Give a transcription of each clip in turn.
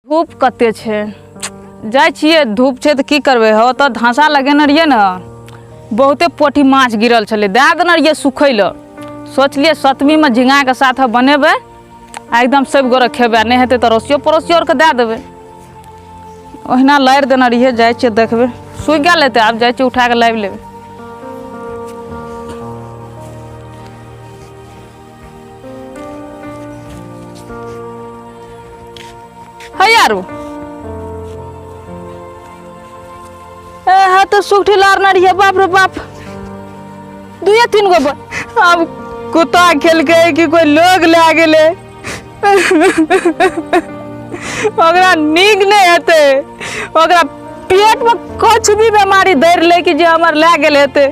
धूप कते छै, जाइ छियै। धूप छै तऽ की करबै? हो तऽ धाँसा लगेने रहियै ने, बहुते पोठी माछ गिरल छलै, दए देने रहियै सुखै लए। सोचलियै सतमीमे झिङ्गाके साथ बनेबै आ एकदम सब गोरे खेबै, आ नहि हेतै तऽ अड़ोसियो पड़ोसियो आरके दए देबै। ओहिना लारि देने रहियै। जाइ छियै देखबै, सुखि गेल हेतै। आब जाइ छियै, उठा कऽ लाबि लेबै। है यारू, ए हाँ तो सुखठी लारना रहिए। बाप रे बाप, दुए तीन गो। आब कुत्ता खेलकै कि कोई लोग लए गेलै, ओकरा नीक नहि हेतै। ओकरा पेटमे कुछ भी बीमारी धरि लै कि जे हमर लए गेल हेतै।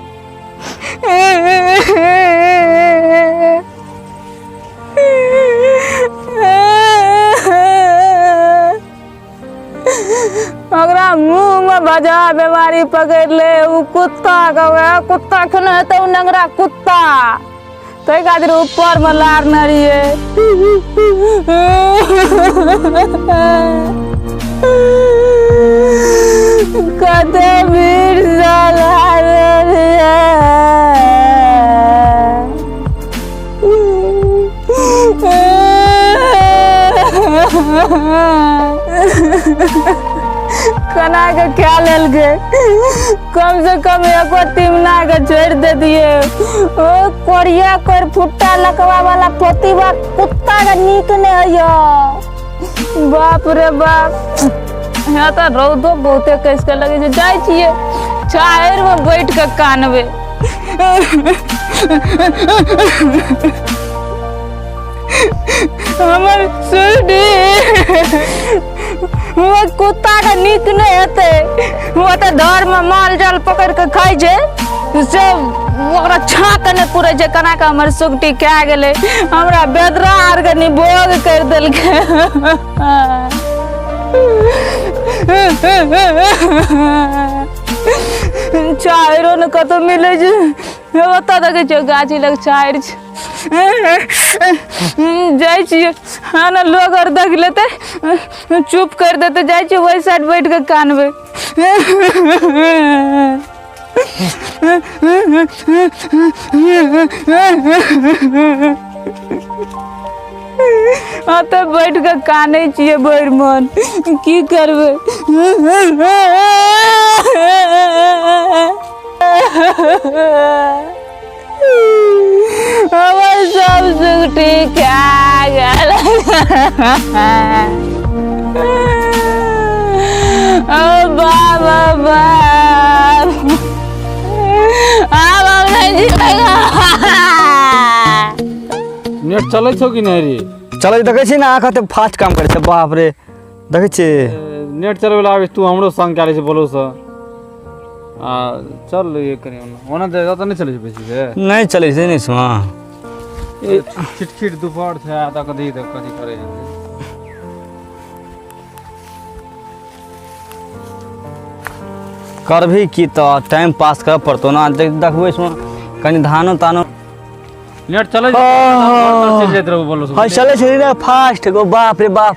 ओकरा मुँहमे भजा बीमारी पकड़ि ले ओ कुत्ता के। वएह कुत्ता खेने हेतै ओ नंगरा कुत्ता, ताहि खातिर ऊपरमे लारने रहियै। कते भीड़ लारने रहियै। केना के खा लेलकै? कम से कम एको तिमना के छोड़ि दे दिए। ओ कोरिया कोर फुट्टा लकवा वाला पोतीबा कुत्ता के नीक नहि होइया। बाप रे बाप, यहाँ तऽ रौदो बहुते कसि के लगै छै। जाइ छियै, छाहरि मे बैठ के कानबै। हमर सुडी वो कुत्ता के नीक नहि हेतै। वो तऽ धर मे माल जाल पकड़ के खाइ छै, से ओकरा छाक नहि पुरै छै। केना के हमर सुगटी खा गेलै, हमरा बेदरा आर के निभोग करि देलकै। चाइरो ने कतौ मिलै छै। ओतऽ देखै छियै, गाछी लग चारि छै। जाइ छियै, हाँ ने, लोग आर देख लेतै, चुप कर देतै। जाइ छियै, ओहि साइड बैठ कऽ कानबै। ओतऽ बैठ कऽ कानै छियै भरि मन। की करबै? हमर सब सुखटी खा गेल। ओ बाप, बाप, आब हम नहि जीबै। नेट चलै छौ कि नहि रे? चलै, देखै छी ने, अहाँ कते फास्ट काम करै छै। बाप रे, देखै छी। नेट चलबै लए आबै, तू हमरो संग कए लै छै बोलो सँ। आ चल, ये करी ओना ओना तऽ ओतऽ नहि चलै छै बेसी से। नहि चलै छै, नहि सुना। छिट छिट दुपहर छै आ तक दी तऽ कथी करै छै? करबही की तऽ टाइम पास करऽ पड़तौ ने। देखबै सुन, कनि धानो तानो। नेट चलै छै, चलि जाइत रहू बोलो। हाँ, चलै छै रे फास्ट गो। बाप रे बाप,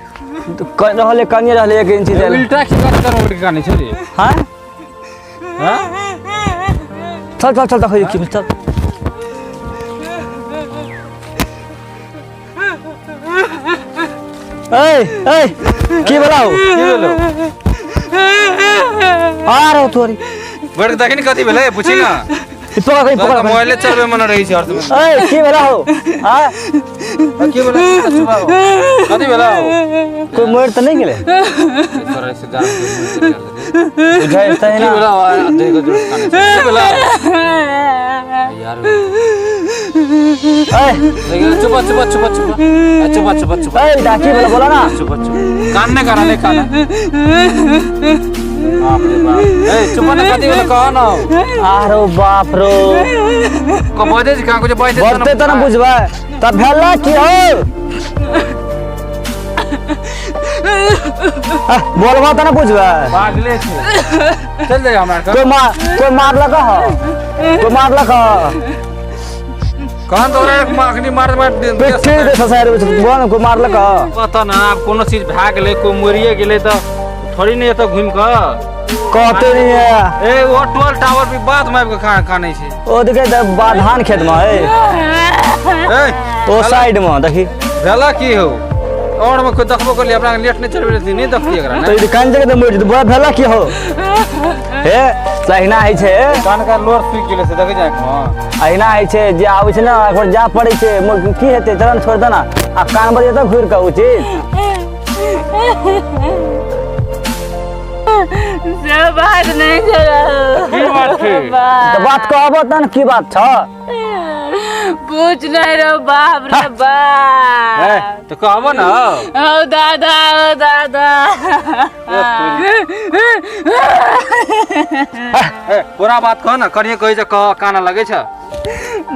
रहले कनिए रहले एक इंची देल। उल्टा की बात करो के गाने छै रे? हाँ। हाँ। चल चल चल, देखै की, चल। ए ए, की भेलौ? की भेलौ? आ रहो तोरी। बैठ के देखी ने, कथी भेलै, पूछी ना। ई पकड़, कहीं पकड़। मोबाइले चलबै मना रहै छै हर समय। ए, की भेलौ? आ की भेलै? कथी भेलौ? कोई मरि तऽ नहि गेलै? तोरा से जान के बुझाइ तऽ की ना। भेलौ? आ देख के जोर से कानै छै। की भेलौ यार? ए। चुप चुप चुप चुप चुप चुप चुप। ए दा, की भेलौ, बोला ना। चुप चुप, कान नहि करा, नहि कान। बाप रे बाप, ए चुप ना, कथी भेलौ कह ना। आरो बाप रो। को बजै छै कहाँ कुछ बजै? बजते तऽ ने बुझबै। तऽ भेला की हो? बोलबा तऽ ने बुझबै। पागले छै, चल जाए हमरा। कोई मार, कोई मारलक हो? कोई मारलक हो? कान तोरा एक माखनी मार मार दे पिट्ठी दे ससार बोल को मारलक पता ना आब कोनो चीज भए गेलै कोई मरिए गेलै तऽ थोड़ी नहि एतऽ घुमि कऽ कहते नहीं है। ए ओ टोल टावर भी बात में आबि कऽ खा कानै छै। ओ देखे तऽ धान खेत में ए। ए ओ साइड में देखी। भेला की हो और में कोई देखबो करली अपना लेट नहीं चलबे रहती नहीं देखती एकरा तो ने ई कान जगह तऽ मरि जेतै बड़ा भेला की हो हे तहिना होइ छै। कान का लोर सूखि गेलै से देखै जाइ हां। अहिना होइ छै जे आबै छै ने एक जा पड़ै छै की हेतै तुरंत छोड़ दे ना आ कान बजेतौ घुरि कऽ ओ चीज। से बात नहीं छै। की बात छै? तऽ बात कहबो तहन की बात छ? पूछ नहीं रहो बाप रे बाप। ए तो कहबो ना। ओ दादा ओ दादा। ए पूरा बात कह ना करिए कहै छै कह काना लगै छै।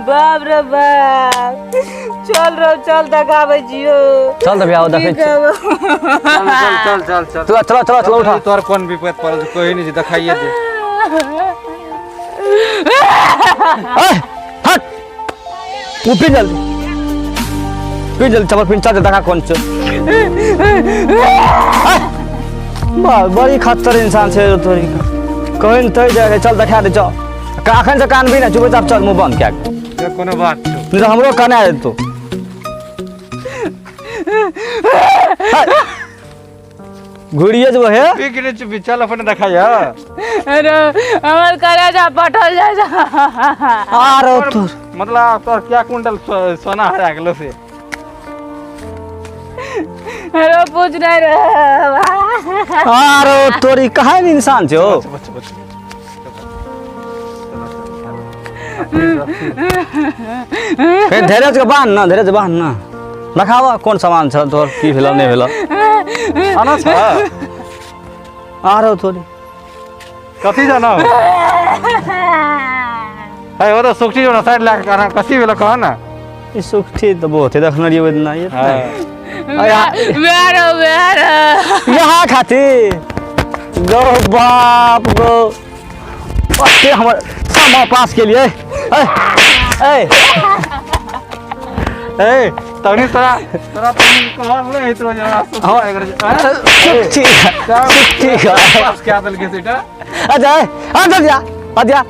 बाप रे बाप चल रहो चल देखाबै छियो। चल तऽ बियाह देखै छी। चल चल चल चल चल चलो चलो चलो चलो उठा। तोहर कोन विपत पड़ल छै कहै नहीं छै देखाइए दे। ए हट तू पी जल्दी पी जल्दी चप्पल पिन चल देखा कोन छौ। बड़ी खतर इंसान छै तोरी कहीं तै जाइ चल देखा दे चल अखन से कान भी ना चुपचाप चल मुंह बंद कए के कोनो बात छौ नहीं तो हमरो कना देतो। घुरिए जबो हे पी के चुपी चल अपने देखाइए। अरे हमर करेजा पटल जाइ छै। आरो तोर मतलब तोर क्या कुंटल सोना हरा गेलो से। अरे पूछ नहीं रहे। आरो तोरी कहाँ इंसान छौ? बच बच फेर धीरज के बान्ह ना धीरज बान्ह ना देखाबऽ कोन सामान छौ तोहर की भेलौ नहि भेलौ। आना छ आरो तोरी कथी जाना है ओ तो सुखटी जो साइड लगा के कथी भेलो कह ना। ई सुखटी तऽ बहुत है देखने रहियै ओहि दिना ये। वेरो वेरो यहाँ खातिर गो बाप गो ओते हमर समा पास के लिए ए ए ए तनी तोरा तोरा तनी कहल नहीं हेतरो जरा सुखटी सुखटी पास क्या दल के सेटा। अच्छा अच्छा जा अच्छा